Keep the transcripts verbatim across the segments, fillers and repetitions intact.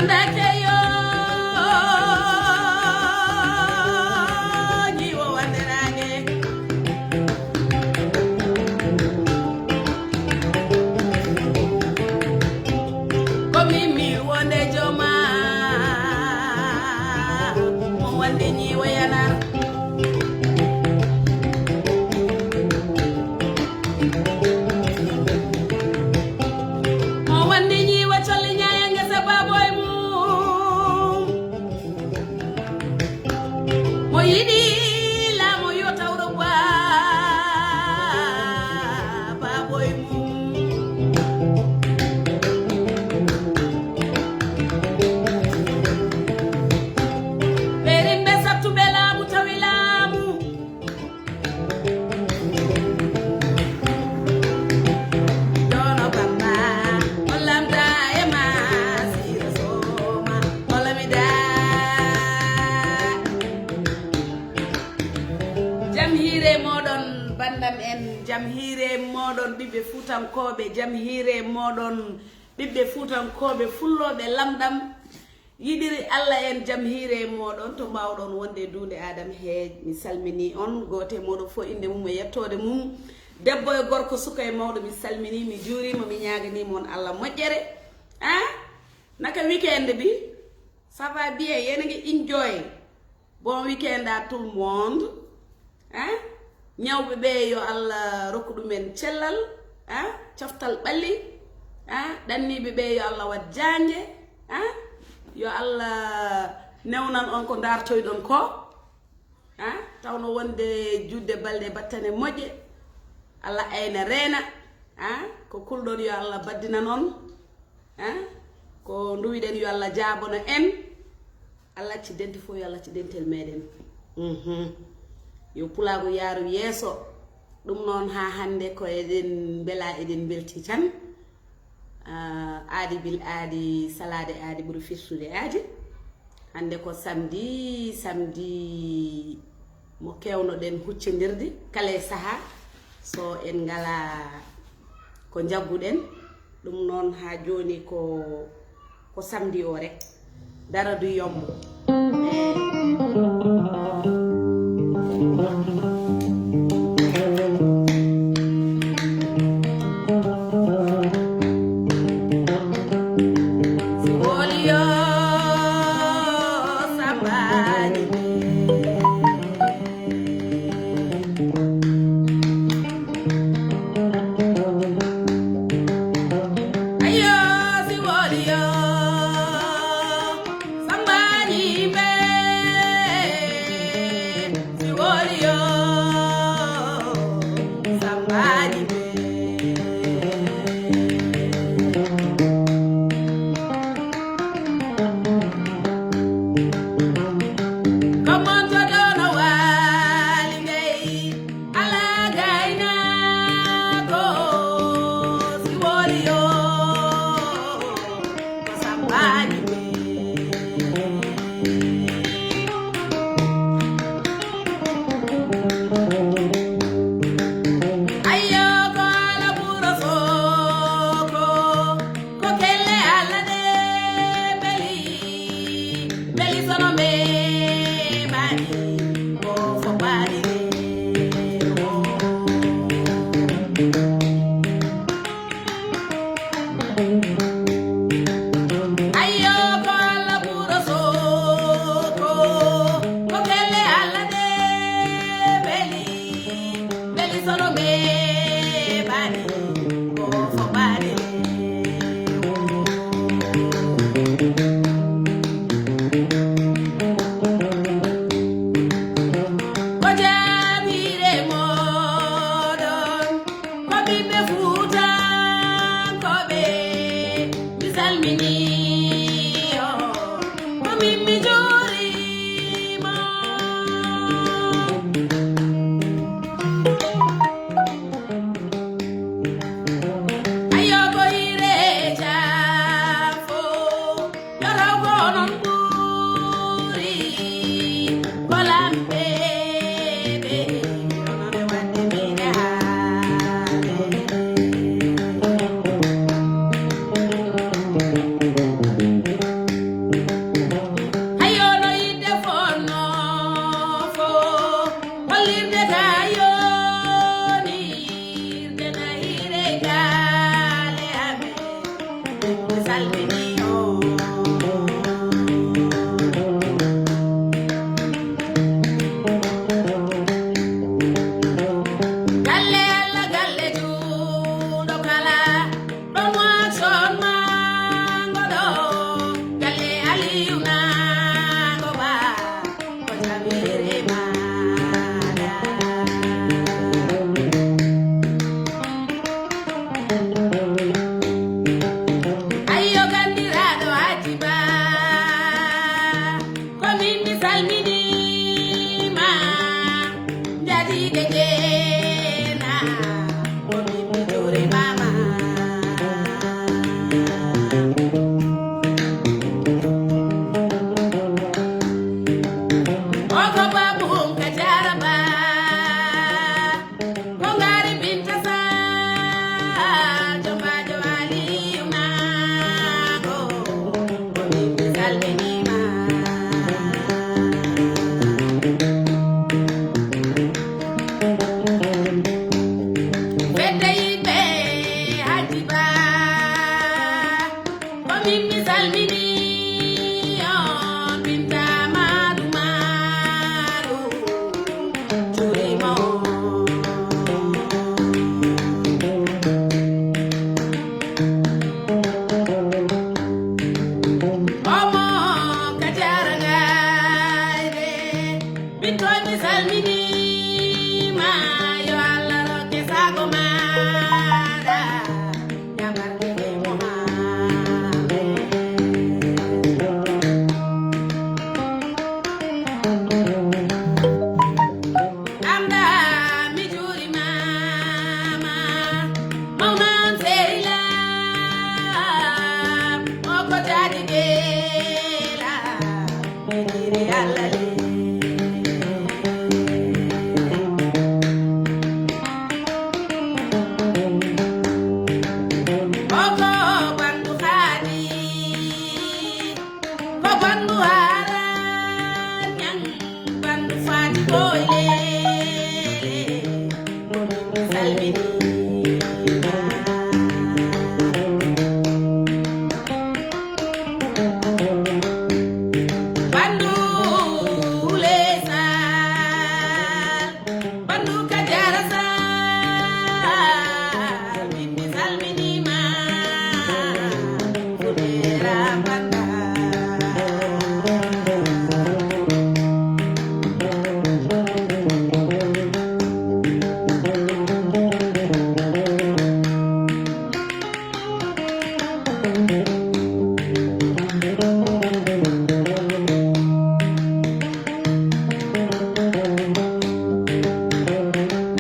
Ndake yo, jiwo wanderaange. Ko min mi wonde joma, mo wonde ñiwo yana. Mo wonde ñiwo colli ñaaya ngesa baboy mum. Mo yiɗi laamu yo tawro ba-, baboy mum. Ɓe rimɓe sattuɓe laamu tawi laamu. Dono Bamba, o lamda e ma, Sira Soma, o lamida. Jam hiire moɗon, bandam en, jam hiire moɗon, ɓiɓɓe Fuutankooɓe, jam hiire moɗon, ɓiɓɓe Fuutankooɓe, Fullooɓe lamɗam. Yiɗiri Allah en jam hiire e mooɗon to mbaawɗon wonde e duunde Aadam he. Mi salminii on, gooto e mooɗon fof innde mum e yettoode mum. Debbo e gorko, suka e mawɗo, mi salminii, mi juuriima, mi ñaaganiima on Allah moƴƴere. Ah, naka weekend bi? Ça va bien, yéen a ngi enjoy? Bon weekend à tout le monde. Ah, ñawɓe ɓe yo Allah rokku ɗumen cellal. Ah, coftal ɓalli. Ah, ɗanniiɓe ɓe yo Allah waɗ jaange. Ah, yo Allah newnan on ko ndartoyɗon ko. Ah, tawno wonde juutde balɗe battane moƴƴe. Allah ayna reena. Ah, ko kulɗon yo Allah baddinan on. Ah, ko nduwiɗen yo Allah jaabono en. Allah acci dente fof, yo Allah acci dentel meɗen. Mhm. Yo pulaagu yaaru yeeso. Ɗum noon, haa hannde ko eɗen mbela, eɗen mbelti tan. Ah, aadi bil aadi, salaade aadi ɓuri firtude aadi. Hannde ko samedi, samedi mo keewnoɗen huccindirde kala e sahaa. So en ngalaa ko njagguɗen, ɗum noon, haa jooni ko, ko samedi o rek. Dara du yomb. Ayo, si woli yo, sambani be. Aliyu Naago Ba, ko jabiri maɗa. Ayyo ganndiraaɗo Hajji Ba, ko min mi salminiima, njadiiɗe jeena, ko min mi juurimaama. Ogo Babu Hunka Jaraba, ko ngaari Binta Sar, jombaajo Aliyu Naago, ko min mi salminiima. Fedde yiɗɓe Hajji Ba, ko min mi salmini on, Binta Maadu Maadu, juurima on. Omo ka jaragaade, min toon mi salminiima, yo Allah rokke sago maaɗa. Amda mi juurimaama, mawnan sehila, o ko jaadi geela. Ogo bandu Xaadi, ko bandu Haran Ñaŋ, bandu Faati Boy Leele. Salmini. Bandu Wule Sal, bandu Kajara Sal, min mi salminiima. Fuɗeera banda.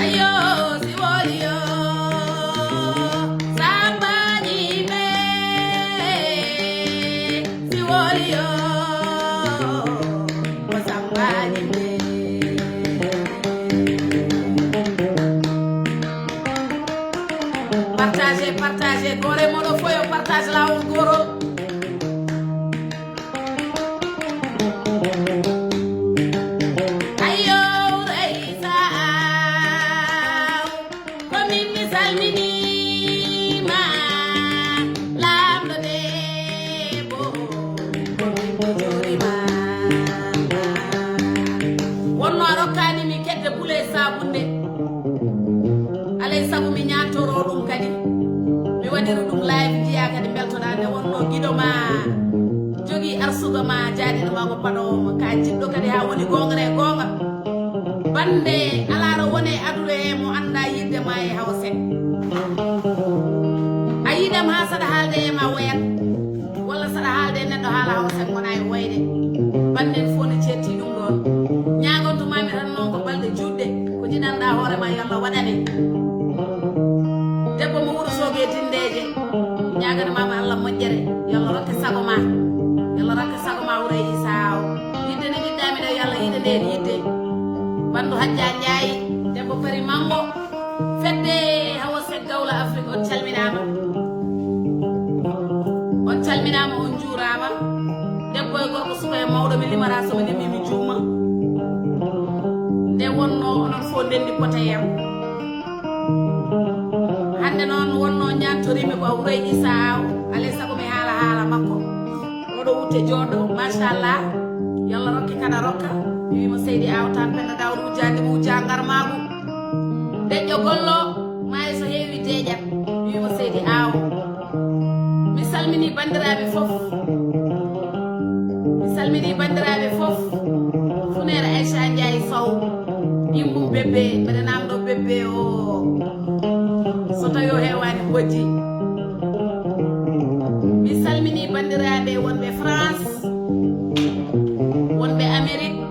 Ayo, si woli yo, samba ñiɓe, si woli yo, ko samba ñiɓe. Partagez, partagez, gore moɗo foyo partage lawol goro. Ayo, Raysa, ko min mi salminiima, laamɗo debbo, ko min mi juuriima. Wonno a rokkaani mi kedde bule e sabunde. Alay sago mi ñaantoro ɗum kadi. Mi waɗiri ɗum live, njiya kadi mbeltoɗaa nde wonno giɗo ma jogii arsuga ma, jaaɗiɗo ma ko paɗoowo ma. Ka jiɗɗo kadi haa woni goonga e goonga. Bannde alaa ɗo woni e aduna he mo anndaa yiɗde ma e Hawa Seck. A yiɗam haa saɗa haalde e ma woyat. Walla saɗa haalde e neɗɗo haala Hawa Seck wona e woyde. Bannde en fof ne ceetti ɗum ɗoon. Ñaagonto maami tan noon ko balɗe juutɗe. Ko jiɗanɗaa hoore ma yo Allah waɗane. Debbo mo Wuro Sooge e Dinndeeje. Ñaagana maama Allah moƴƴere. Yo Allah rokke sago ma. Yo Allah rokke sago ma Wuro e Isaa o. Yiɗde nde njiɗɗaa mi ɗo yo Allah yiɗe ndeen yiɗde. Bandu Hajja Njaay, debbo Pari Mango. Fedde Hawa Seck Gawla Afrique, on calminaama. On calminaama, on njuuraama. Debbo e gorko, suka e mawɗo, mi limara, so mi limi mi juuma. Nde wonno onon fof ndenndi pote yam. Hannde noon wonno ñaantoriimi ko Wuro e Isaa o. Alay sago mi haala haala makko. Oɗo wutte jooɗo, machallah. Yo Allah rokke kada rokka. Mi wiima Seydi Aw Tan Penda Daawda wujjaande mo wujja ngar maagu. Deƴƴo gollo, maayo so heewi deeƴat. Mi wiima Seydi Aw. Mi salmini banndiraaɓe fof. Mi salmini banndiraaɓe fof. Funeere Aïcha Ndiaye Sow. Immum Bébé, mbeɗa naamnoo Bébé o so tawi o heewaani bojji. Mi salmini banndiraaɓe wonɓe France, wonɓe Amérique,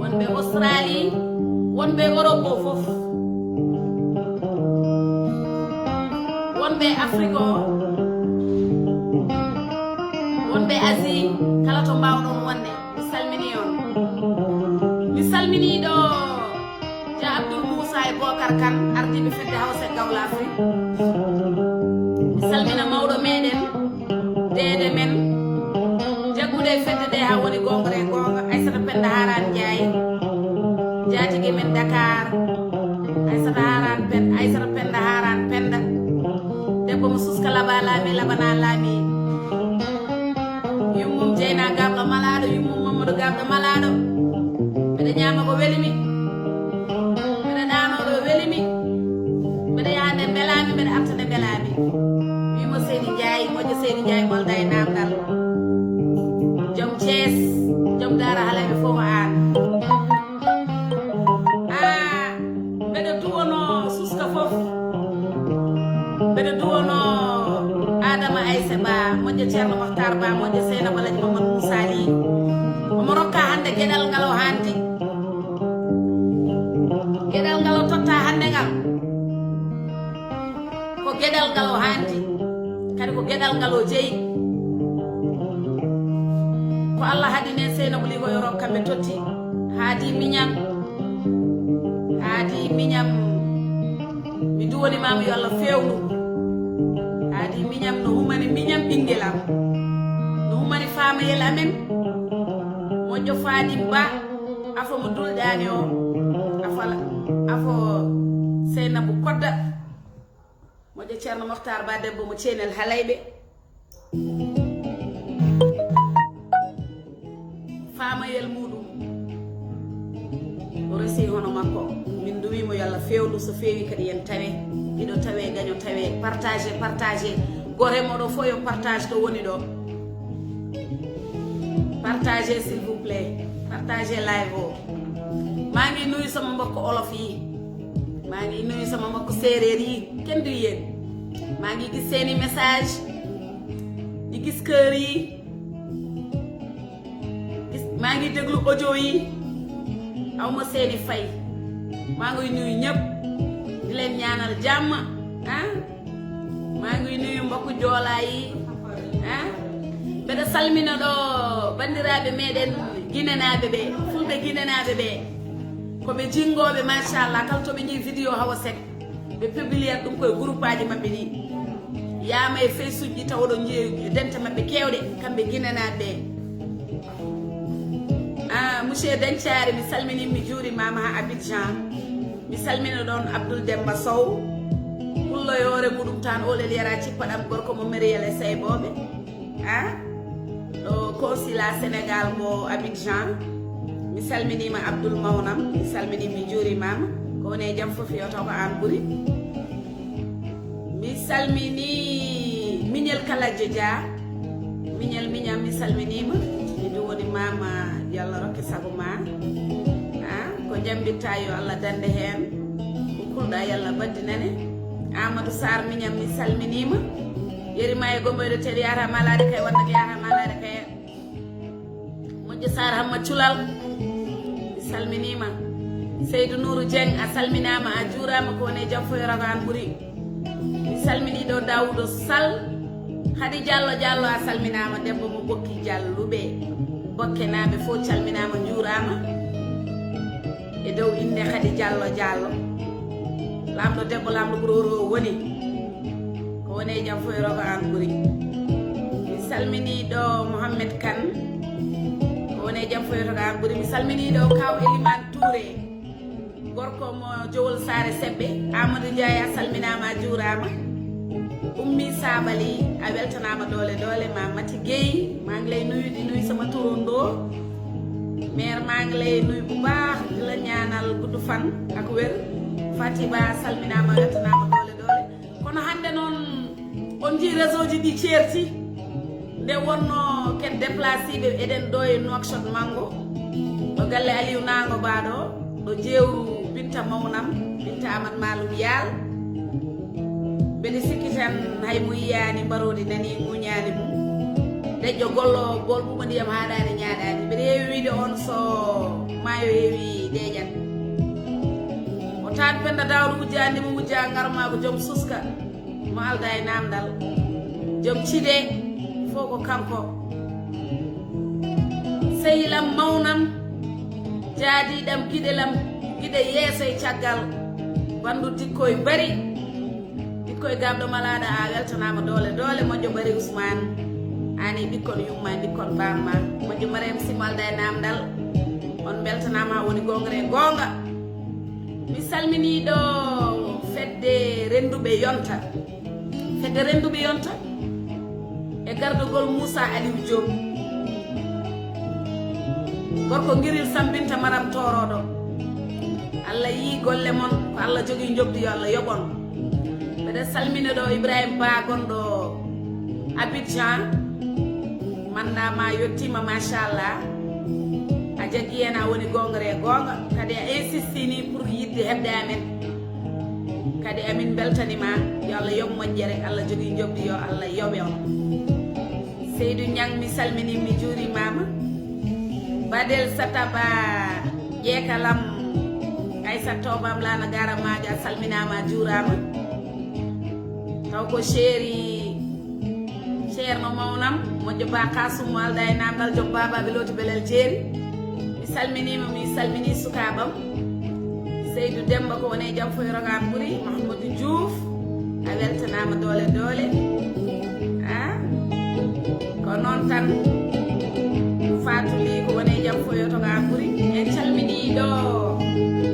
wonɓe Australie, wonɓe Europe o fof, wonɓe Afrique o, wonɓe Asie, kala to mbaawɗon wonde, mi salmini on. Mi salmini ɗo Dia Abdoul Moussa e Bokar Kane, ardiiɓe fedde Hawsa e Gawla Afrique. Mi salmina mawɗo meɗen, deede men, jaggude e fedde nde haa woni goongre e goonga, Aissata Penda Haran Ndiaye, njaatige men Dakar, Aissata Haran Pen-, Aissata Penda Haran Penda, debbo mo suska laba laami, labana laami. Yummum Jeyna Gabɗo Malaaɗo, yummum Mamadou Gabɗo Malaaɗo. Mbeɗa ñaama ko weli mi. Mbeɗa ɗaanoo ɗo weli mi. Mbeɗa yaha nde mbelaami, mbeɗa arta nde mbelaami. Wiimo Seydi Njaay, moƴƴo Seydi Njaay, molda e naamndal. Joom Cees, joom Daara Halayɓe fof ko aan. Ah, mbeɗa duwonoo suska fof. Mbeɗa duwonoo Adama Ayse Ba, moƴƴo Ceerno Mohtar Ba, moƴƴo Seynaba Alaji Mamadou Moussa Ly. Omo rokka hannde geɗal ngal o haanti. Geɗal ngal o totta hannde ngal. Ko geɗal ngal o haanti. Kadi ko geɗal ngal o jeyi. Ko Allah haɗi nen Seynabou Ly ko yo rok kamɓe totti. Haadi miñam. Haadi miñam. Mi duwani ma mo yo Allah feewnu. Haadi miñam no humani miñam ɓinngel am. No humani faamayel amen. Moƴƴo Fadim Ba. Afo mo dulɗaani o. Afo, afo Seynabou Kodda. Moƴƴo Ceerno Mohtar Ba, debbo mo Ceenel Halayɓe. Faamayel muɗum. O resi hono makko. Min nduwimo yo Allah feewnu, so feewi kadi yen tawe. Iɗo tawe, gaño tawe. Partage, partage. Gooto e moɗo fof yo partage to woni ɗo. Partage, s'il vous plaît. Partage live o. Maa ngi nuyu sama mbokk olof yi. Maa ngi nuyu sama mbokk séeréer yi. Kenn du yéen. Maa ngi gis seeni message. Di gis kër yi. Gis, maa ngi déglu audio yi. Aw ma seeni fay. Maa ngi nuyu ñëpp. Di leen ñaanal jàmm. Ah? Maa ngi nuyu mbokku Joolaa yi. Ah? Mbeɗa salmina ɗo banndiraaɓe meɗen Ginenaaɓe ɓe, Fulɓe Ginenaaɓe ɓe. Ko ɓe jinngooɓe, machallah, kala to ɓe njii vidéo Hawa Seck, ɓe publier ɗum koye groupe aji maɓɓe ɗi. Yaama e Facebook ji taw oɗon njii dente maɓɓe keewɗe, kamɓe Ginenaaɓe ɓe. Ah, monsieur Dencari, mi salmini, mi juuri mama ha Abidjan. Mi salmina ɗon Abdoul Demba Sow. Pullo e hoore muɗum tan, olel yara cippa ɗam, gorko mo Meriel e Seybooɓe. Ah? Ɗo consulat Sénégal mo Abidjan. Mi salminima Abdoul Mawnam, mi salmini, mi juurimama. Ko woni e jam fof yo taw ko an ɓuri. Mi salmini Miñel Kalajo Dia. Miñel miñam, mi salminima. Mi duwoni mama, yo Allah rokke sago ma. Ah, ko jambitta yo Allah dande hen. Ko kulɗa yo Allah baddinane. Amadou Sarr miñam, mi salminima. Yerima e gomboyɗo tel yata malade kay, wonno yata malade kay. Moƴƴo Sarr Hamma Culal, mi salminima. Seydou Nourou Dieng, a salminama, a juurama, ko woni e jam fof yo rago an ɓuuri. Mi salmini ɗo Daouda Sall. Khady Diallo, Diallo, a salminama, debbo mo Bokki Dialluɓe. Bokkenaaɓe fof calminama, juurama. E dow innde Khady Diallo Diallo. Laamɗo debbo, laamɗo ɓuroro o woni. Ko woni e jam fof e rogo an ɓuri. Mi salmini ɗo Mohamed Kane. Ko woni e jam fof e rogo an ɓuri. Mi salmini ɗo Kaw Elimane Touré. Gorko mo Jowol Saare Seɓɓe. Amadou Ndiaye, a salminama, a juurama. Ummi Sabali, a weltanama doole doole ma. Mati Gueye, maa ngi lay nuyu, di nuyu sama turandoo. Mère, maa ngi lay nuyu bu baax, di la ñaanal gudd fan ak wér. Fatiba, a salminama, a weltanama doole doole. Kono hannde noon, on njii réseau ji ɗi ceerti. Nde wonno ken déplacé ɓe, eɗen ɗo e Nouakchott Mango, ɗo galle Aliou Nango Ba ɗo, ɗo jeewru Binta Mawnam, Binta Aman Maalum Yaal. Mbeɗe sikki tan hay mo yiyaani mbaroodi nani ŋuñaani mum. Deƴƴo gollo bool ɓuuɓa ndiyam haaɗaani ñaaɗaani. Mbeɗe heewi wiide on so maayo heewi deeƴan. O taan Penda Daawda wujjaani mo wujja ngarma ko joom suska. Mo alda e namdal. Joom cide fof ko kanko. Sehilam mawnam, jaadiɗam giɗelam, giɗe yeeso e caggal. Bandu dikkoy bari, dikkoy gabɗo malaɗa a weltanama doole doole. Moƴƴo bari Ousmane, ani ɓikkon yumma e ɓikkon bamma. Moƴƴo Mariam Sy mo alda e namdal. On beltanama ha woni gongre e gonga. Mi salmini ɗo fedde renduɓe yonta. Fedde renduɓe yonta e gardogol Moussa Aliou Diop. Gorko ngiril sambinta maram toroɗo. Allah yi golle mon, ko Allah jogui jobdi, yo Allah yoɓon. Mbeɗa salmina ɗo Ibrahim Ba gonɗo Abidjan. Manda ma yettima machallah. A jaggi hen a woni gongre e gonga. Kadi a insistini pour yidde hebde amen. Kadi amin beltanima. Yo Allah yoɓ moƴƴere. Allah jogui jobdi, yo Allah yoɓe on. Seydou Niang mi salmini mi juurimama. Badel Sataba ƴeekalam. Aissata Tobam lana garamaja a salminama a juurama. Taw ko chéri Ceerno mawnam, moƴƴo ba Kasum mo alda e namdal joom babaɓe looti belel jeeri. Mi salminima, mi salmini sukabam. Seydou Demba ko wone jam foy rogan ɓuuri, Mahamadou Diouf, a weltanama doole doole. A? Ko noon tan. Fatou Ly ko wone jam foy rogan ɓuuri. En calmini ɗo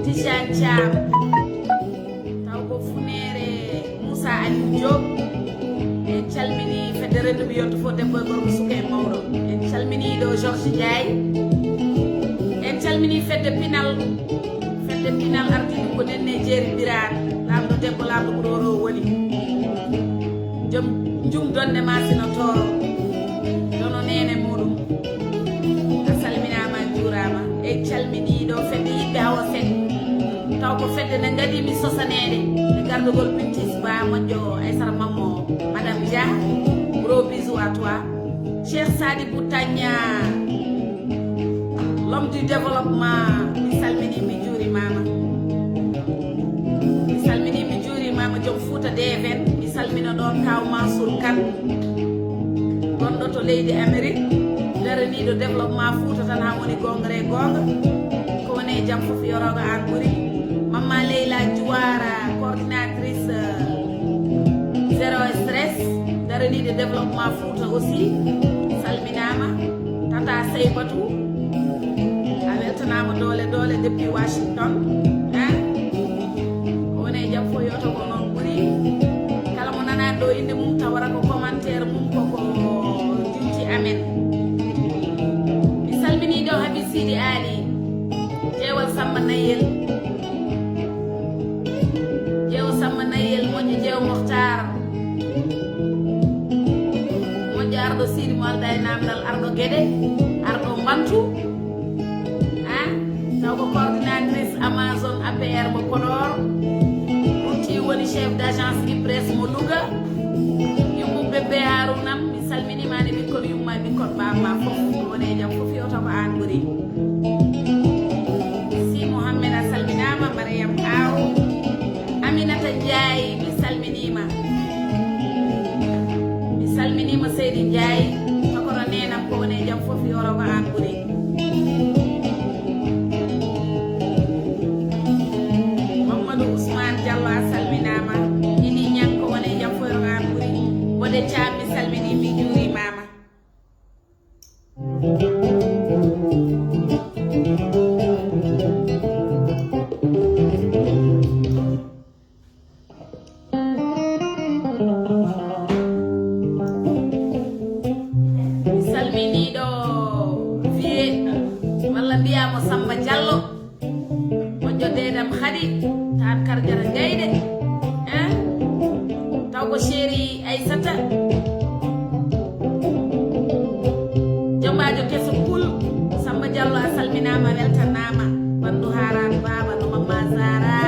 Tijane Thiam. Taw ko funere Moussa Aliou Diop. En calmini fedde renduɓe yonto fof debbo e gorko suka e mawɗo. En calmini ɗo Georges Ndiaye. En calmini fedde pinal. Fedde pinal ardi ɗum ko nenne jeeri mbiraan. Lamɗo debbo lamɗo ɓuroro woni. Joom jum donne ma sino toro. Dono nene muɗum. A salminama, a juurama. En calmini ɗo fedde yiɗɓe Awa Seck. Taw ko fedde nde gadimi sosaneede e gardogol Bintis Ba moƴƴo Aissata Mammo, Madame Dia. Gros bisous à toi. Cheikh Sadibou Tagna, l'homme du développement, mi salmini mi juurimama. Mi salmini mi juurimama joom Fouta Deven. Mi salmina ɗon kaw Mansour Kane, gonɗo to leydi Amérique, daraniiɗo développement Fouta tan ha woni gongre e gonga. Ko woni e jam fof yo rogo an ɓuri. Mamma Leyla Juwara, coordinatrice, euh, Zéro Stress, daraniiɗo développement Fouta aussi, salminama. Tata Seybatou, a weltanama doole doole depuis Washington. Hein? Ko woni e jam fof yo to ko noon ɓuri. Kala mo nanani ɗo inde mum tawata ko commentaire mum koko juuti amen. Mi salmini ɗo Habib Sidi Ali, jeewal Samba Nayel. Jeewo Samba Nayel, moƴƴo jeewo Mohtar. Moƴƴo arɗo Sidi mo alda e namdal, arɗo Guédé, arɗo Mbantu. A? Taw ko coordinatrice Amazon A P R mo Podor. Rutti woni chef d'agence IPRES mo Louga. Yummu bébé Harounam, mi salminima ne ɓikkon yumma e ɓikkon bamma fof. Ko woni e jam fof yo taw ko an ɓuri. Si Mohammed a salminama, Mariam Aw. Aminata Ndiaye, mi salminima. Mi salminima Seydi Ndiaye. Tokoro nenam ko woni e jam fof yo rogo an ɓuri. Mamadou Ousmane Diallo a salminama. Idi Niang ko woni e jam fof yo rogo an ɓuri. Bode Thiam mi salmini mi juurimama. Salminiiɗo Vieux walla mbiyamo Samba Diallo. Moƴƴo deedam Khady, taan Karjara Gayde, hein? Taw ko chéri Aissata. Sukul, Samba Diallo, a salminaama, a weltanaama. Bandu Haran Baba no Mamma Zara,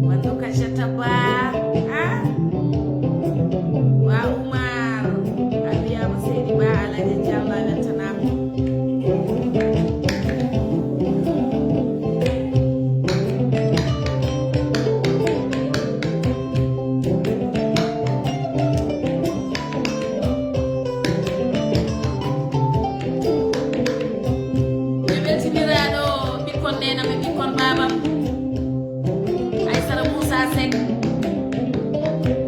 bandu Kachata Ba, ah? Wa Umar, a wiyaama Seydi Ba, Alhaji Diallo, a weltanaama. Ɓe weltiniraaɗo ɓikkon neenam e ɓikkon baabam. Aysara Moussa Seck,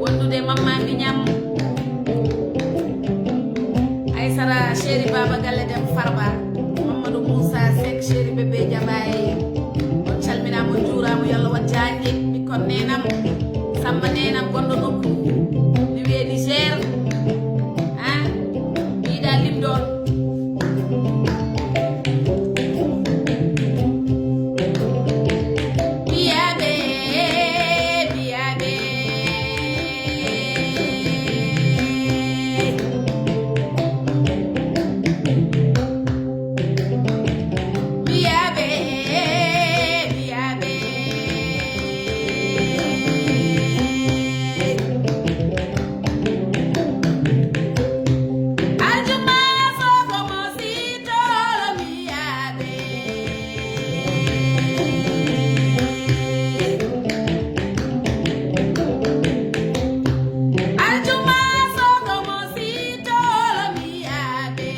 wondude Mamma Mignam. Aysara Chéri Baba Galle Dem Farba. Mamadou Moussa Seck, Chéri Bébé Diabaye. On calminaama, on juuraama, yo Allah waɗ jaange. Ɓikkon neenam, Samba neenam gonɗo nokku. Mi wiye Niger. Ah, mi yiɗa limde on. Biyaɓe, biyaɓe. Biyaɓe, biyaɓe. Aljuma soko mo sitolo biyaɓe. Aljuma soko mo sitolo biyaɓe.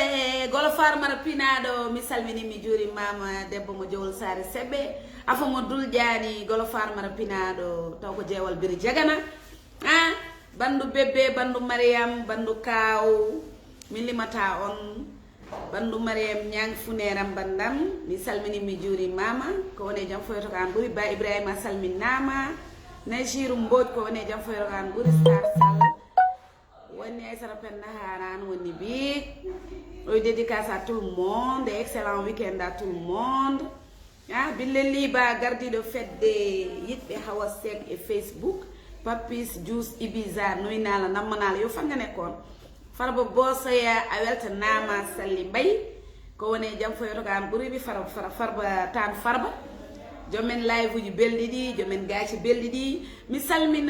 E golo farmara pinaɗo, mi salmini, mi juuri mama debbo mo jowol saare seɓɓe, afo mo dulƴani, golo farmara pinaɗo taw ko jeewal biri jagana. A bandu bebbe, bandu mariyam, bandu kaw, mi limata on. Bandu mariyam ñang funeram bandam, mi salmini, mi juuri mama. Ko woni jam foyoto ko an ɓuri. Ba ibrahima salminama. Najiru mboj, ko woni jam foyoto ko an ɓuri. Star sal woni ay sara penda haran woni big. Oy dédicace à tout le monde, excellent week-end à tout le monde. A bille liba gardiɗo fedde yiɗɓe hawa sek e facebook. Papis jus ibiza noynala nammanala yo fangane kon. Farba bosoya a weltanama salli mbay. Ko woni jam foyoto ko an ɓuriɓe farba farba tan farba. Jomen live uji belɗi ɗi, jomen gaci belɗi ɗi. Mi salmina.